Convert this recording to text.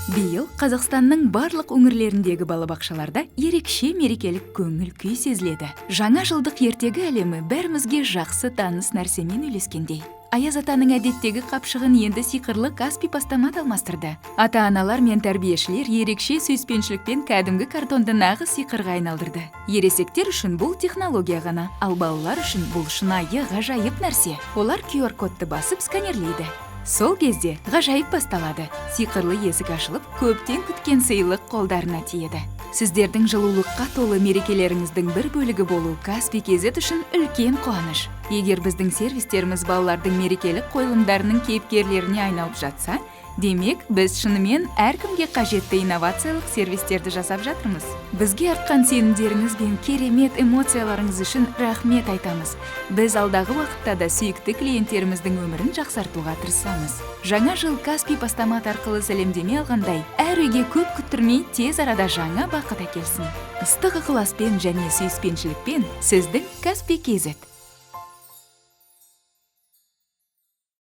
Биыл Қазақстанның барлық өңірлеріндегі балабақшаларда ерекше мерекелік көңіл күй сезіледі. Жаңа жылдық ертегі әлемі бәрімізге жақсы таныс нәрсемен үйлескендей. Аяз атаның әдеттегі қапшығын енді сиқырлы Каспи Постамат алмастырды. Ата аналар мен тәрбиешілер ерекше сүйіспеншілікпен кәдімгі картонды нағыз сиқырға айналдырды. Ересектер үшін бұл технология ғана, ал балалар үшін бұл шынайы ғажайып нәрсе. Олар QR кодты басып, сканерлейді. Сол кезде ғажайып басталады. Сиқырлы есік ашылып, көптен күткен сыйлық қолдарына тиеді. Сіздердің жылулыққа толы мерекелеріңіздің бір бөлігі болу Каспи Kz үшін үлкен қуаныш. Егер біздің сервистеріміз балалардың мерекелік қойылымдарының кейіпкерлеріне айналып жатса, демек, біз шынымен әркімге қажетті инновациялық сервистерді жасап жатырмыз. Бізге артқан сенімдеріңіз бен керемет эмоцияларыңыз үшін рахмет айтамыз. Біз алдағы уақытта да сүйікті клиенттеріміздің өмірін жақсартуға тырысамыз. Жаңа жыл Каспи Постамат арқылы сәлемдеме алғандай, әр үйге көп күттірмей, тез арада жаңа бақыт әкелсін. Ыстық ықыласпен және сүйіспеншілікпен, сіздің Каспи Kz.